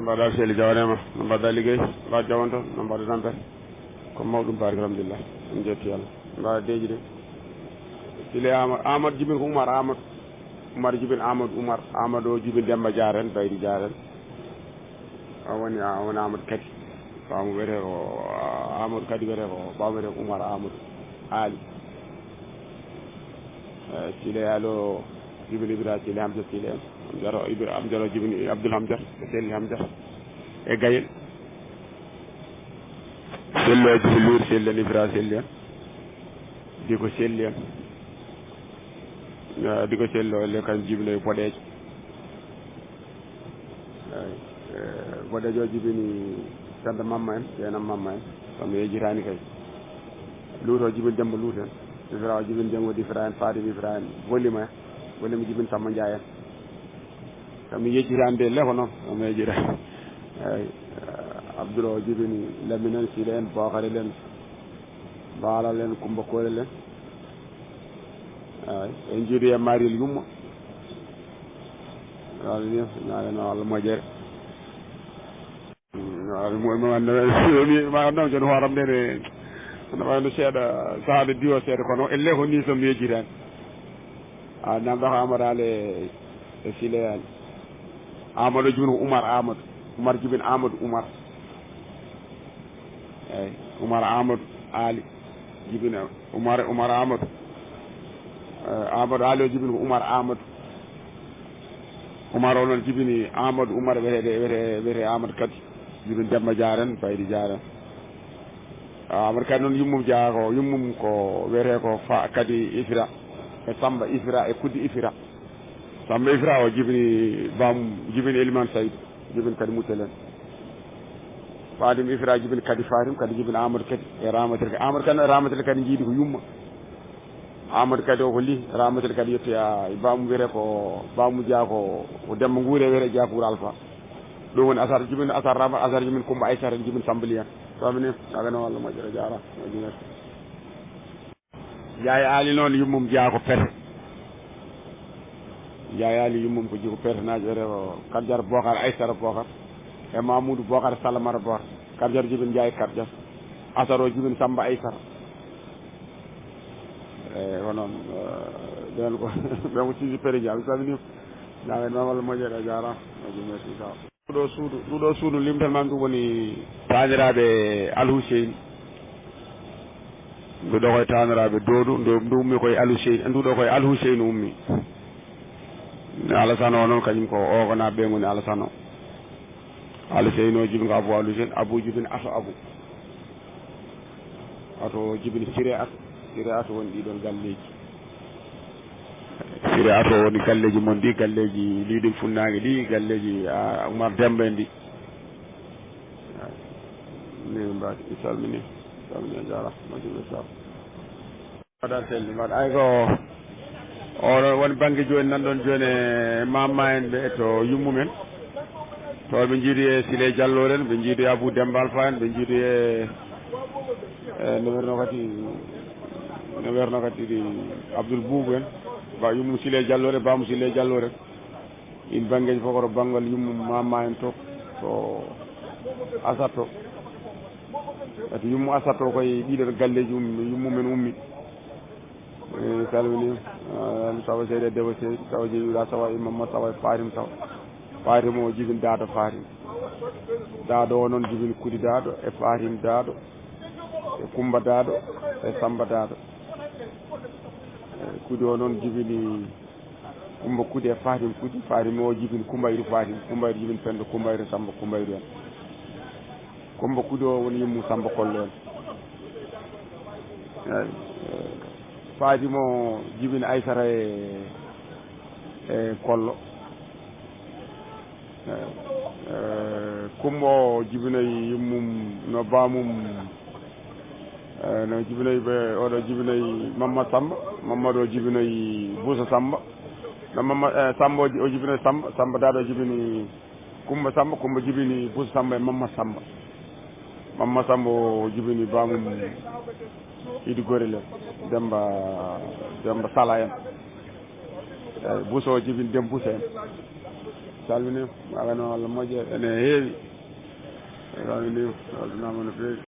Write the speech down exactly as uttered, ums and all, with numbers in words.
Mbaɗa seli jawanema, no mbaɗa liggey, mbaɗa jawanto, no mbaɗa tampere. Ko mawɗum barke, alhamdulillah. En jetti Allah. Mbaɗa deji de. Sile Amadou, Amadou jibin ko Oumar Amadou. Oumar jibin Amadou Oumar. Amadou o jibin Demba Diaren, Baydi Diaren. O woni, o woni Amadou Kadi. Baamu wiyetee ko, Amadou Kadi wiyetee ko, baamu wiyetee ko Oumar Amadou Ali. Eh, Sile Yalo jibin Ibra Sile Hamza Sile en. Hamjaro Ibra, Hamjaro jibin Abdoul Hamjat, Seli Hamjat. E Gayel. Sello e jibin Luur Seli en, Ibra Seli en. Diko Seli en. Eh, Diko Sello le kan jibin e boɗeejo. Eyi, eh, boɗeejo o jibini Penda Mamma en, Jeynam Mamma en, kam mi yejjitaani kay. Luuto jibini Demba Luuto en, Ifra o jibini Demba Wodi Ifra en, Fatim Ifra en, Bolima en, Bolima jibini Samba Ndiaye en. Kam mi yejjitaani de, le ko noon, kam mi yejjitaani. Eyi, eh, Abdoul o jibini Lamine en, Sile en, Bokari en, Baalal en, Kumba Koolel en. Eyi, en njiidu e Maril Yumma. Walla ni, ñaagano Allah moƴƴere. Mm, walla mo, mo, walla, mi, ma, ɗum jooni hooram nde, nde, no wayno seeɗa, sahaa nde diwo seeɗa, kono elle ko ni so mi yejjitaani. A, nan ɗo ko Amadou Ali e, e Sile Ali. Amadou jibin ko Oumar Amadou. Oumar jibin Amadou Oumar. Eyi, Oumar Amadou Ali jibin Oumar, Oumar Amadou. Eh, Amadou Ali o jibini ko Oumar Amadou. Oumar o noon jibini Amadou Oumar, wiyetee, wiyetee, wiyetee Amadou Kadi. Jibini Demba Diaren, Baydi Diaren. Ah, Amadou Kadi noon yummum jeyaa ko, yummum ko wiyetee ko Fa Kadi Ifira. E Samba Ifira, e Kuddi Ifira. Samba Ifira o jibini bam, jibini Elimane Saydou. Jibini Kadi Mutelen. Fatim Ifira jibini Kadi Fatim, Kadi jibini Amadou Kadi. E Ramatel Kadi. Amadou Kadi, Ramatel Kadi njiidi ko yumma. Amadou Kadi o ko li, Ramatel Kadi yettoya e bamum wiyetee ko, bamum jeyaa ko, ko Demba Nguure wiyetee jeyaa ko Wuro Alfa. Ɗum woni Asar jibini, Asar Rama, Asar jibini Kumba Aysata, jibini Samba Liyan. Famini, agano Allah moƴƴere, jaara. Moƴƴi, merci. Yaay Ali noon yummum jeyaa ko Pete. Yaay Ali yummum ko jiko Pete naajo wiyetee ko Karjar Bokar, Aysara Bokar. E Mamoudou Bokar Salamata Bokar. Karjar jibin Njaay Karjar. Asaro jibin Samba Aysara. E, ko noon, eh, ɓen ko, ɓen ko sisi Pete Dia. Mi salmini. Naawen noon walla moƴƴere, a jaaraama. Moƴƴi, merci, sawa. Ɗo suudu, ɗuɗo suudu limtan man ɗum woni taaniraaɓe Al Hussein. Ndu ɗo koye taaniraaɓe Doodu, ndu, ndu ummi koye Al Hussein, ndu ɗo koye Al Hussein ummi. Alasano o noon kañum ko o ko naa ɓe ngoni Alasano. Al Hussein o jibin ko Abu Al Hussein, Abu jibin Ato Abu. Ato jibini Sire Ato, Sire Ato woni ɗiɗon galleeji. Sire Ato woni galleeji mon ɗi, galleeji Liiɗin Funnaange ɗi, galleeji, ah, Umar Demba en ɗi. Ni mbaɗi, mi salmini, mi salmini a jaaraama, majjum e saw. Mbaɗa selli, mbaɗa. Ay ko oɗon woni bannge jooni, nan ɗon jooni e mamma en ɓe to yummumen. To ɓe njiidu e Sile Diallo en, ɓe njiidu e Abou Demba Alpha en, ɓe njiidu e, e no werno kadi, no werno kadi ɗi Abdoul Boubou en. Ba yummum Sile Diallo en, baamu Sile Diallo en. Ɗin banngeeji fof ko to banngol yummu mamma en to, to Asar to. Ati yummu Asar to koye ɗiɗo galleeji ummi, yummu men ummi. Eh, salmini, ah, sawa seeɗa debbo seeɗa, sawa jeeɗiɗa, sawa imamma, sawa Fatim, sawa Fatim o jibin daado Fatim. Daado o noon jibin Kudi daado, e Fatim daado, e Kumba daado, e Samba daado. Eh, Kudi o noon jibini Kumba Kudi e Fatim Kudi, Fatim o jibin Kumbayru Fatim, Kumbayru jibin Pendo, Kumbayru Samba, Kumbayru en. Kumba Kudi o woni yummu Samba Kollo en. Eyi, eh, Fatim o jibin Aysata e, e Kollo. Eh, eh, Kumba o jibinoyi yummum, no baamum, eh, no jibinoyi ɓe, oɗo jibinoyi Mamma Samba, Mammado o jibinoyi Buusa Samba, no Mamma, eh, Samba o ji-, o jibinoyi Samba, Samba daado o jibini Kumba Samba, Kumba jibini Buusa Samba e Mamma Samba. Mamma Samba o jibini baamum Idi Gorile, Demba, Demba Sala en. Eh, Buusa o jibini Dem Buusa en. Salmini, wagano Allah moƴƴa, ene heewi. Wagani, weltanaama no feewi.